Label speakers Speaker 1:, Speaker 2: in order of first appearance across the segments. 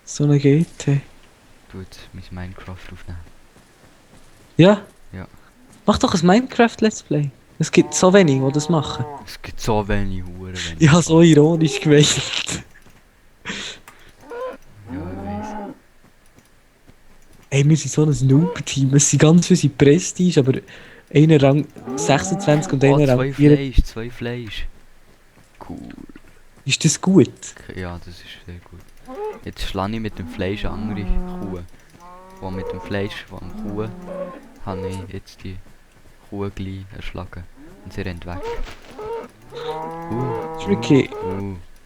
Speaker 1: So eine GT.
Speaker 2: Du jetzt mein Minecraft aufnehmen.
Speaker 1: Ja?
Speaker 2: Ja.
Speaker 1: Mach doch ein Minecraft-Let's Play. Es gibt so wenig, die das machen.
Speaker 2: Es gibt so wenig Huren, wenn
Speaker 1: Ich
Speaker 2: ich
Speaker 1: habe so
Speaker 2: Fall.
Speaker 1: ironisch gemeint.
Speaker 2: Ja, ich weiss.
Speaker 1: Ey, wir sind so ein Noob-Team. Es sind ganz viele Prestige, aber einer Rang 26 und
Speaker 2: Oh,
Speaker 1: einer Rang 4.
Speaker 2: Zwei Fleisch. Cool.
Speaker 1: Ist das gut?
Speaker 2: Ja, das ist sehr gut. Jetzt schlage ich mit dem Fleisch andere Kuh. Und mit dem Fleisch von der Kuh habe ich jetzt die Kuh gleich erschlagen. Und sie rennt weg.
Speaker 1: Tricky.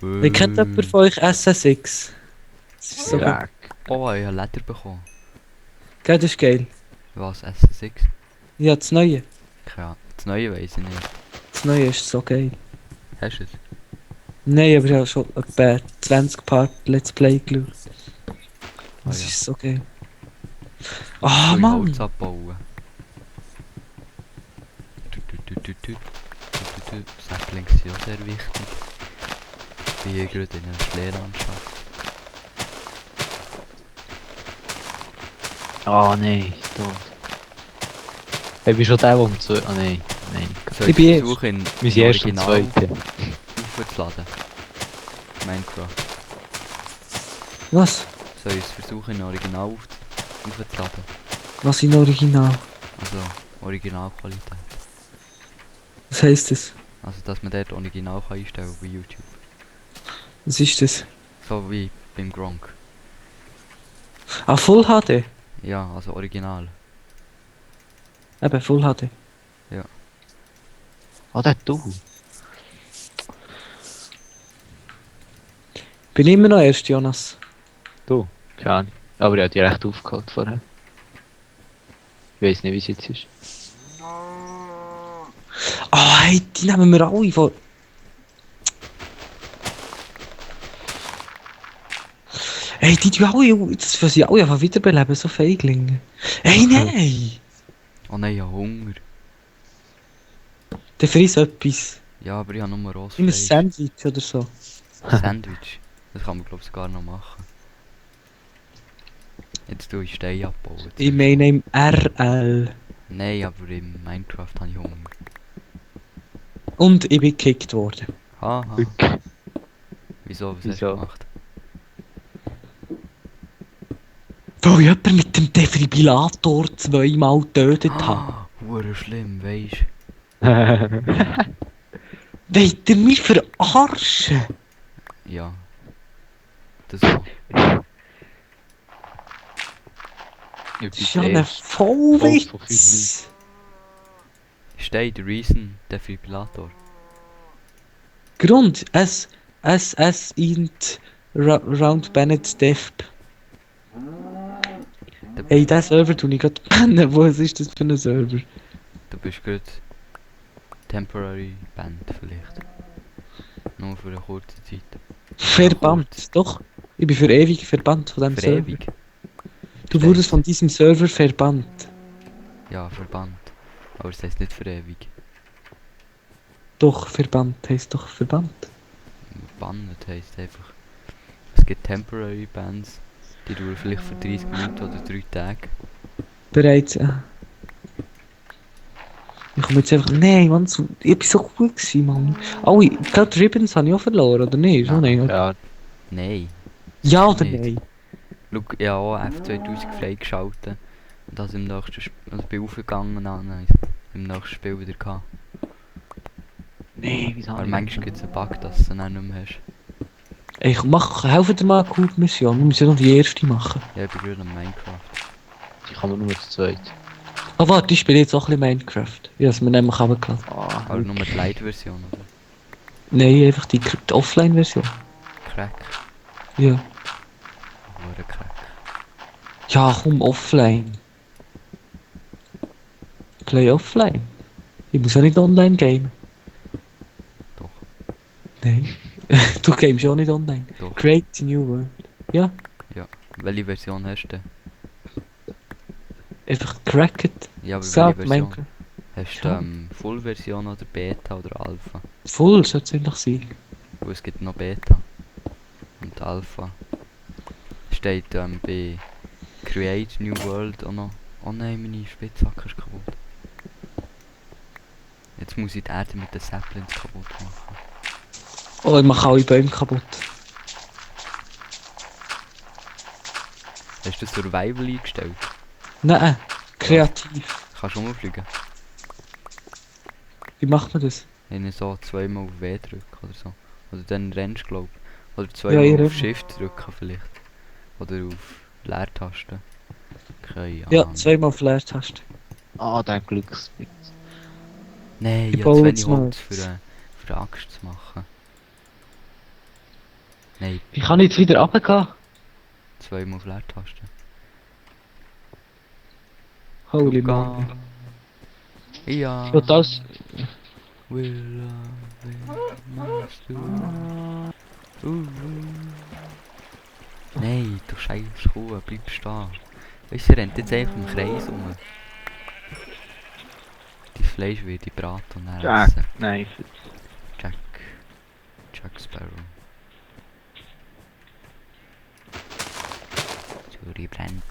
Speaker 1: Wie kennt jemand von euch SSX? Das ist so geil.
Speaker 3: Ja.
Speaker 2: Oh, ich habe Leder bekommen.
Speaker 1: Gell, das ist geil.
Speaker 2: Was, SS6?
Speaker 1: Ja, das Neue.
Speaker 2: Keine Ahnung. Das Neue weiss ich nicht.
Speaker 1: Das Neue ist so geil.
Speaker 2: Hast du es?
Speaker 1: Nein, aber ich habe schon etwa 20 Part Let's Play geschaut.
Speaker 2: Ah,
Speaker 1: Das
Speaker 2: ja.
Speaker 1: ist so geil.
Speaker 2: Soll
Speaker 1: Ah,
Speaker 2: ich
Speaker 1: Mann!
Speaker 2: Holz abbauen? Saplings sind auch sehr wichtig. Ich bin hier gerade in einer Schleerlandschaft.
Speaker 3: Oh nein, ist tot. Ich bin schon der, der um zwei... Ah nein, nein.
Speaker 2: Soll
Speaker 1: Ich
Speaker 2: ich
Speaker 1: bin
Speaker 2: versuchen,
Speaker 3: Wir sind erst im
Speaker 2: Original
Speaker 3: zweiten.
Speaker 2: aufzuladen? Minecraft.
Speaker 1: Was?
Speaker 2: Soll ich es versuchen, in Original aufzuladen?
Speaker 1: Was in Original?
Speaker 2: Also, Originalqualität.
Speaker 1: Was heisst das?
Speaker 2: Also, dass man dort Original kann einstellen bei YouTube.
Speaker 1: Was ist das?
Speaker 2: So wie beim Gronk.
Speaker 1: Ah, Full HD?
Speaker 2: Ja, also Original.
Speaker 1: Eben, Full HD.
Speaker 3: Oh, der du.
Speaker 1: Bin immer noch erst, Jonas.
Speaker 3: Du? Keine Ahnung. Aber ich habe die recht aufgeholt vorher. Ich weiß nicht, wie es jetzt ist.
Speaker 1: Ah, hey, die nehmen wir alle vor. Hey, die tun alle, das für sie alle einfach wiederbeleben, so Feiglinge. Hey, nein!
Speaker 2: Oh nein, ich habe Hunger.
Speaker 1: Der frisst etwas.
Speaker 2: Ja, aber ich habe nur rohes
Speaker 1: Immer ein
Speaker 2: Fleisch.
Speaker 1: Sandwich oder so.
Speaker 2: Sandwich. Das kann man glaube ich sogar noch machen. Jetzt tue ich Steine abbauen.
Speaker 1: Ich meine im RL.
Speaker 2: Nein, aber im Minecraft habe ich Hunger.
Speaker 1: Und ich bin gekickt worden.
Speaker 2: Haha. Wieso? Was hast du
Speaker 3: Wieso?
Speaker 2: gemacht?
Speaker 1: Weil ich jemanden mit dem Defibrillator zweimal getötet habe.
Speaker 2: Hure schlimm, weisst
Speaker 1: Wollt ihr mich verarschen?
Speaker 2: Ja. Das auch.
Speaker 3: Ich
Speaker 1: Das ist
Speaker 3: bin
Speaker 1: ja
Speaker 3: der
Speaker 1: ein
Speaker 3: Erste.
Speaker 1: Vollwitz.
Speaker 2: Steht Reason Defibrillator.
Speaker 1: Grund, S int Round Bennett Dev. Ey, diesen Server tue ich gerade bannen. Was ist das für ein Server?
Speaker 2: Du bist gerade temporary banned vielleicht. Nur für eine kurze Zeit.
Speaker 1: Verbannt, doch. Ich bin für ewig verbannt von diesem
Speaker 2: Für
Speaker 1: Server.
Speaker 2: ewig.
Speaker 1: Du wurdest von diesem Server verbannt.
Speaker 2: Ja, verbannt. Aber es heißt nicht für ewig.
Speaker 1: Doch, verbannt heisst doch verbannt.
Speaker 2: Banned heisst einfach. Es gibt temporary Bans, die dauern vielleicht für 30 Minuten oder 3 Tage.
Speaker 1: Bereits. Ich komme jetzt einfach. Nein, Mann, ich bin so gut gewesen, Mann. Oh, ich glaube, die Ribbons habe ich auch verloren, oder nicht? Schon
Speaker 2: Nein.
Speaker 1: nicht, oder?
Speaker 3: Ja,
Speaker 2: Nein.
Speaker 1: Ja oder
Speaker 2: nicht.
Speaker 1: nein?
Speaker 2: Schau, ich habe auch F2000 freigeschaltet. Und das im nächsten Spiel, also bin aufgegangen und dann im nächsten Spiel wieder gehabt.
Speaker 3: nee, wieso
Speaker 2: Aber
Speaker 3: habe ich
Speaker 2: manchmal gibt es einen Bug, dass du es dann nicht mehr hast.
Speaker 1: Ey, helfe dir mal eine Cube-Mission. Wir müssen ja noch die erste machen.
Speaker 2: Ja, ich bin gerade am Minecraft.
Speaker 3: Ich kann nur zu zweit.
Speaker 1: Ah, warte, ich spiele jetzt auch ein bisschen Minecraft. Ja, es mir nämlich runtergelassen.
Speaker 2: Aber nur die Lite-Version, oder?
Speaker 1: Nein, einfach die Offline-Version.
Speaker 2: Crack.
Speaker 1: Ja.
Speaker 2: Hure Crack.
Speaker 1: Ja, komm, offline. Play offline. Ich muss ja nicht online gamen.
Speaker 2: Doch.
Speaker 1: Nein. Du gamest ja auch nicht online.
Speaker 2: Doch.
Speaker 1: Create a new world. Ja,
Speaker 2: Welche Version hast du?
Speaker 1: einfach cracket.
Speaker 2: Ja, aber
Speaker 1: Sag
Speaker 2: welche Version?
Speaker 1: Minecraft.
Speaker 2: Hast du
Speaker 1: Ja.
Speaker 2: Full-Version oder Beta oder Alpha?
Speaker 1: Voll sollte es eigentlich sein.
Speaker 2: Weil es gibt noch Beta. Und Alpha. Ist steht bei Create New World auch noch. Oh nein, meine Spitzhacke ist kaputt. Jetzt muss ich die Erde mit den Saplings kaputt machen.
Speaker 1: Oh, ich mache alle Bäume kaputt.
Speaker 2: Hast du Survival eingestellt?
Speaker 1: Nein, kreativ.
Speaker 2: Kannst du rumfliegen?
Speaker 1: Wie macht man das?
Speaker 2: Wenn ich so zweimal auf W drücke oder so. Oder dann rennst du, glaub. Oder
Speaker 1: Ja,
Speaker 2: zweimal
Speaker 1: ich
Speaker 2: auf
Speaker 1: renne.
Speaker 2: Shift drücken vielleicht. Oder auf Leertaste. Keine
Speaker 1: Ja,
Speaker 2: Ahnung.
Speaker 1: zweimal auf Leertaste.
Speaker 3: Ah, der Glückspilz.
Speaker 2: Nein,
Speaker 1: Ich
Speaker 2: ich habe
Speaker 1: baue
Speaker 2: zu
Speaker 1: jetzt
Speaker 2: wenig
Speaker 1: mal
Speaker 2: Holz
Speaker 1: etwas.
Speaker 2: für eine Axt zu machen. Nein,
Speaker 3: Wie kann ich jetzt wieder runtergehen?
Speaker 2: zweimal auf Leertaste.
Speaker 1: Holy
Speaker 2: Luca.
Speaker 1: moly.
Speaker 2: Ja.
Speaker 3: Ich will das...
Speaker 2: Will machst du. Nein, du scheiß Kuh, bleib stehen. Weißt du, sie rennt jetzt einfach im Kreis um. Die Fleisch wird die braten und dann
Speaker 3: Jack,
Speaker 2: essen.
Speaker 3: nice.
Speaker 2: Jack Sparrow. Zürich brennt.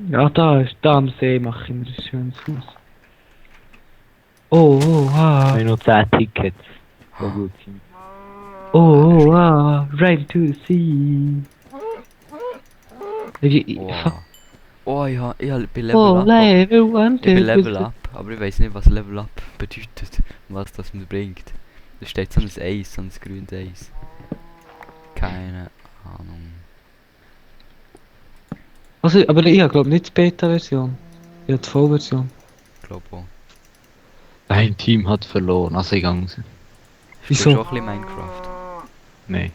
Speaker 1: Ja, da am See mache ich mir ein schönes Haus. Oh,
Speaker 3: Ich habe noch 10 Tickets. So gut sind.
Speaker 1: rain to the sea.
Speaker 2: Oh, oh ich bin Level
Speaker 1: Oh,
Speaker 2: up.
Speaker 1: level one,
Speaker 2: Ich bin
Speaker 1: two,
Speaker 2: Level
Speaker 1: three.
Speaker 2: up, aber ich weiß nicht, was Level up bedeutet und was das mir bringt. Da steht so ein Eis, so ein grünes Eis. Keine Ahnung.
Speaker 1: Also, aber ich glaube nicht die Beta-Version. Ich habe die Vollversion.
Speaker 2: Ich glaube auch.
Speaker 3: Dein Team hat verloren. Also ich gehe raus.
Speaker 2: Spielst
Speaker 1: Wieso?
Speaker 2: du auch ein bisschen Minecraft?
Speaker 3: Nein.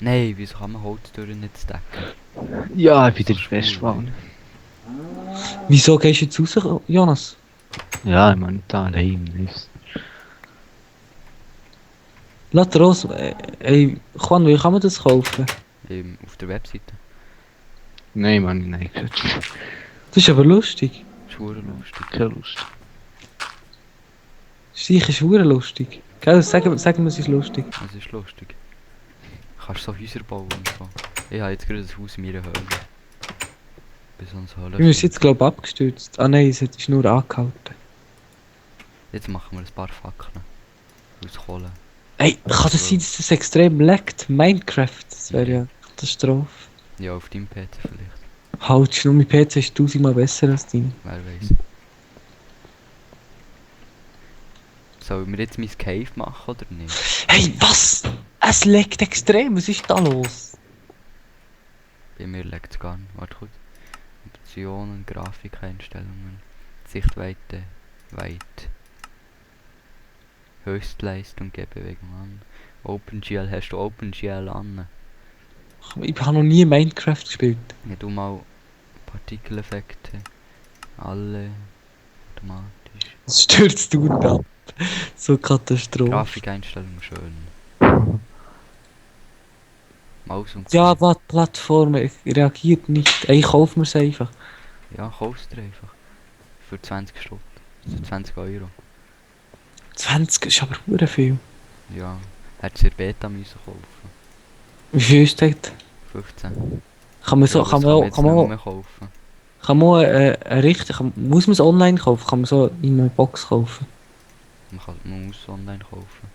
Speaker 2: Nein, wieso kann man Holztüren nicht stacken?
Speaker 3: Ja, ich bin
Speaker 2: So
Speaker 3: der Festwahl.
Speaker 1: Wieso gehst du jetzt raus, Jonas?
Speaker 3: Ja, ich meine, da allein. Nice.
Speaker 1: Lass raus. Ey, Juan, wie kann man das kaufen?
Speaker 2: Auf der Webseite.
Speaker 3: Nein, Mann, nein.
Speaker 1: Das ist aber lustig.
Speaker 2: Das ist verdammt lustig.
Speaker 3: Keine Lust.
Speaker 1: Sicher ist verdammt lustig. Gell, sagen wir, es ist lustig.
Speaker 2: Das ist lustig. Du kannst so Häuser bauen und so. Ich habe jetzt gerade ein Haus in meiner Höhle. Bis ans Höhle.
Speaker 1: Wir sind jetzt, glaube ich, abgestürzt. Ah nein, es ist nur angehalten.
Speaker 2: Jetzt machen wir ein paar Fackeln. Aus Kohle.
Speaker 1: Ey, kann das sein, dass das extrem leckt? Minecraft, das wäre ja Katastrophe.
Speaker 2: Ja, auf deinem PC vielleicht.
Speaker 1: Halt, nur mein PC ist 1000-mal besser als dein.
Speaker 2: Wer weiß. Sollen wir jetzt mein Cave machen oder nicht?
Speaker 1: Hey, was? Es leckt extrem, was ist da los?
Speaker 2: Bei mir leckt es gar nicht. Warte kurz. Optionen, Grafikeinstellungen, Sichtweite, weit. Höchstleistung, Gehbewegung an. OpenGL, hast du OpenGL an?
Speaker 1: Ich habe noch nie Minecraft gespielt.
Speaker 2: Ja, du mal Partikeleffekte. Alle automatisch.
Speaker 1: Das stürzt du ab. So Katastrophe.
Speaker 2: Grafikeinstellungen schön. Maus und
Speaker 1: Ja,
Speaker 2: Key.
Speaker 1: was Plattform reagiert nicht. Ey, kauf mir's einfach.
Speaker 2: Ja, kaufst du dir einfach. Für 20 Stutz. Also 20 Euro.
Speaker 1: 20 ist aber hure viel.
Speaker 2: Ja. Hättest du in Beta müssen kaufen.
Speaker 1: Wie viel ist das?
Speaker 2: 15.
Speaker 1: Kann man so,
Speaker 2: Ja,
Speaker 1: kann
Speaker 2: das
Speaker 1: man auch,
Speaker 2: jetzt
Speaker 1: kann man
Speaker 2: nicht
Speaker 1: auch,
Speaker 2: mehr kaufen.
Speaker 1: kann man auch, richtig, muss man es online kaufen? Kann man so in einer Box kaufen?
Speaker 2: Man muss es online kaufen.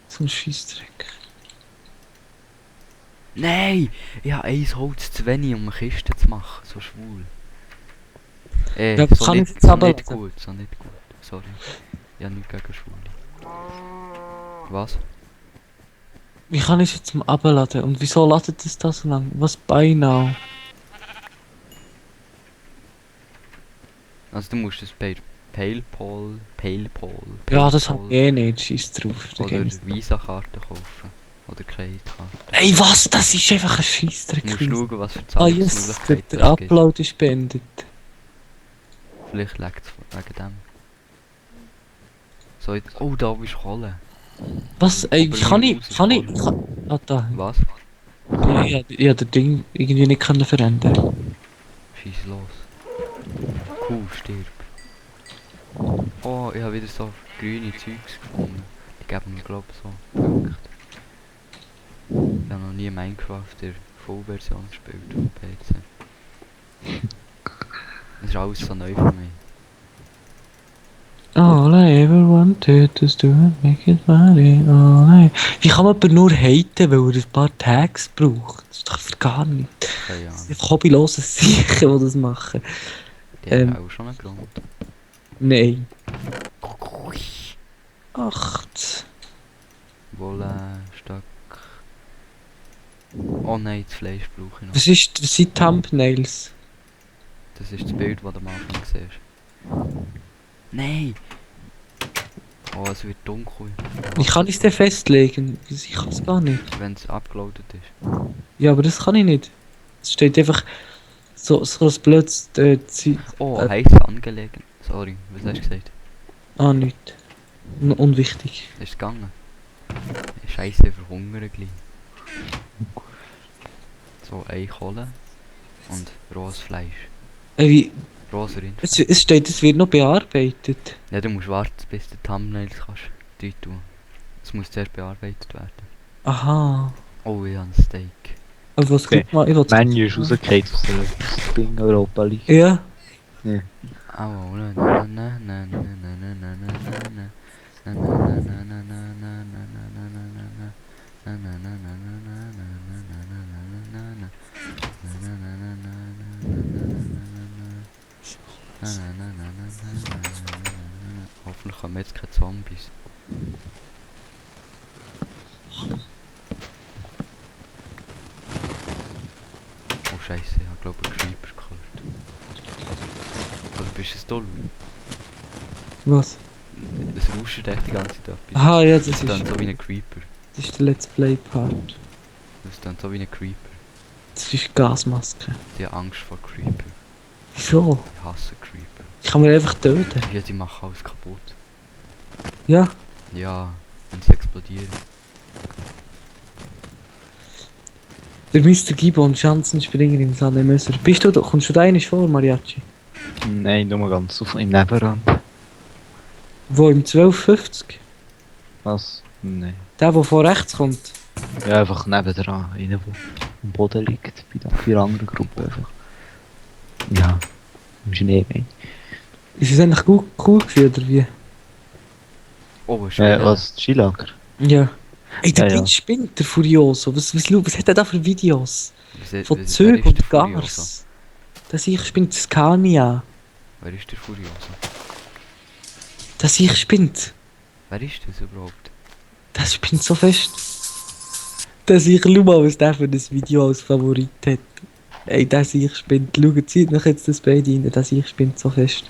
Speaker 1: So ein Scheissdreck.
Speaker 2: Nein! Ich habe eins Holz zu wenig, um eine Kiste zu machen. So schwul.
Speaker 1: Ja,
Speaker 2: So
Speaker 1: kann ich
Speaker 2: nicht,
Speaker 1: jetzt
Speaker 2: so
Speaker 1: aber
Speaker 2: nicht
Speaker 1: lassen?
Speaker 2: gut, so nicht gut. Sorry. Ich habe nichts gegen Schwule. Was?
Speaker 1: Wie kann ich es jetzt mal abladen? Und wieso ladet es da so lang? Was beinahe?
Speaker 2: Also du musst es bei Paypal
Speaker 1: Ja, das hab ich eh nicht. Scheiß drauf. Da
Speaker 2: oder
Speaker 1: geht's.
Speaker 2: Visa-Karte kaufen. Oder Kreditkarte.
Speaker 1: Ey, was? Das ist einfach ein
Speaker 2: Du
Speaker 1: Scheissdreck.
Speaker 2: musst schauen, was für
Speaker 1: Ah, yes,
Speaker 2: Zahlungsmöglichkeiten
Speaker 1: der
Speaker 2: es gibt.
Speaker 1: Upload ist beendet.
Speaker 2: Vielleicht liegt es wegen dem. So, jetzt, oh, da ist Kohle.
Speaker 1: Was? Ey,
Speaker 2: Aber
Speaker 1: kann
Speaker 2: mein
Speaker 1: ich,
Speaker 2: Haus
Speaker 1: kann
Speaker 2: ist
Speaker 1: ich, kann, ah, da.
Speaker 2: Was?
Speaker 1: Ja, ich hab das Ding irgendwie nicht können verändern.
Speaker 2: Schieß los. Kuh, stirb. Oh, ich habe wieder so grüne Zeugs gefunden. Die geben mir, glaube ich, so Punkte. Ich habe noch nie Minecraft in der Vollversion gespielt auf dem PC. Das ist alles so neu für mich.
Speaker 1: All I ever wanted is to make it money. Wie kann man aber nur haten, weil er ein paar Tags braucht? Das ist doch für gar nicht.
Speaker 2: Keine
Speaker 1: Das
Speaker 2: Ahnung.
Speaker 1: sind hobbylose Sicher, die das machen.
Speaker 2: Die haben
Speaker 1: Ähm.
Speaker 2: auch schon einen Grund.
Speaker 1: Nein. 8.
Speaker 2: Wolle, Stock. Oh nein, das Fleisch brauche ich noch.
Speaker 1: Was sind Thumbnails?
Speaker 2: Das ist das Bild, das du am Anfang siehst. Nein! Oh, es wird dunkel.
Speaker 1: Wie kann ich es denn festlegen? Ich kann es gar nicht.
Speaker 2: Wenn es abgeloadet ist.
Speaker 1: Ja, aber das kann ich nicht. Es steht einfach so ein blödes
Speaker 2: Oh, heiß angelegt. Sorry, was hast du gesagt?
Speaker 1: nicht. Unwichtig.
Speaker 2: Ist es gegangen? Scheiße, verhungern gleich. So, eine Kohle und rohes Fleisch.
Speaker 1: Wie,
Speaker 2: Rohes Rindfleisch.
Speaker 1: es steht, es wird noch bearbeitet.
Speaker 2: Ja, du musst warten, bis du die Thumbnails kannst dort tun. Es muss zuerst bearbeitet werden.
Speaker 1: Aha.
Speaker 2: Oh, ich habe ein Steak.
Speaker 1: Aber was
Speaker 3: Okay.
Speaker 1: guck mal, ich will
Speaker 3: Menu ist rausgefallen aus der Ding Europa League.
Speaker 1: Ja.
Speaker 3: Ja.
Speaker 2: Au, na na na na na na na na na na. Na na na na na na na na na na na na. Na na na na na na na na na na na na. Na na na na na na na na na na. Na na na na na na na. Hoffentlich kommen jetzt keine Zombies. Oh Scheiße, ich habe glaube ich einen Creeper gehört. Oder bist es du?
Speaker 1: Was?
Speaker 2: Es rauscht echt die ganze Zeit etwas.
Speaker 1: Aha, ja, das
Speaker 2: Das ist dann
Speaker 1: ist,
Speaker 2: so wie ein Creeper.
Speaker 1: das ist der Let's Play Part.
Speaker 2: Das ist dann so wie ein Creeper.
Speaker 1: Das ist Gasmaske.
Speaker 2: Die haben Angst vor Creeper.
Speaker 1: Wieso?
Speaker 2: Ich hasse Creeper.
Speaker 1: Ich kann mir einfach töten.
Speaker 2: Ja, die machen alles kaputt.
Speaker 1: Ja.
Speaker 2: Ja, wenn sie explodieren.
Speaker 1: Der Mr. Gibbon, Schanzenspringer im Sanemöser. Kommst du da eigentlich vor, Mariachi?
Speaker 3: Nein, nur ganz auf im Nebenrand.
Speaker 1: Wo, im 1250?
Speaker 3: Was? Nein.
Speaker 1: Der von rechts kommt?
Speaker 3: Ja, einfach nebendran, einer, der am Boden liegt, bei der 4 anderen Gruppe einfach. Ja, im Schnee, nein.
Speaker 1: Ist es eigentlich cool gewesen, oder wie?
Speaker 2: Oh, ein
Speaker 3: Was? Skilager?
Speaker 1: Ja. Ey, der
Speaker 3: Ja, ja.
Speaker 1: Blind spinnt, der Furioso. Was hat er da für Videos? Von
Speaker 2: wer
Speaker 1: Züg
Speaker 2: ist
Speaker 1: und
Speaker 2: der Furioso?
Speaker 1: Gas. Das ich spinnt Scania.
Speaker 2: Wer ist der Furioso?
Speaker 1: Das ich spinnt.
Speaker 2: Wer ist das überhaupt?
Speaker 1: Das spinnt so fest. Das ich schau mal, was der für ein Video als Favorit hat. Ey, das ich spinnt. Schaut, zieht noch jetzt das Bein rein. Das ich spinnt so fest.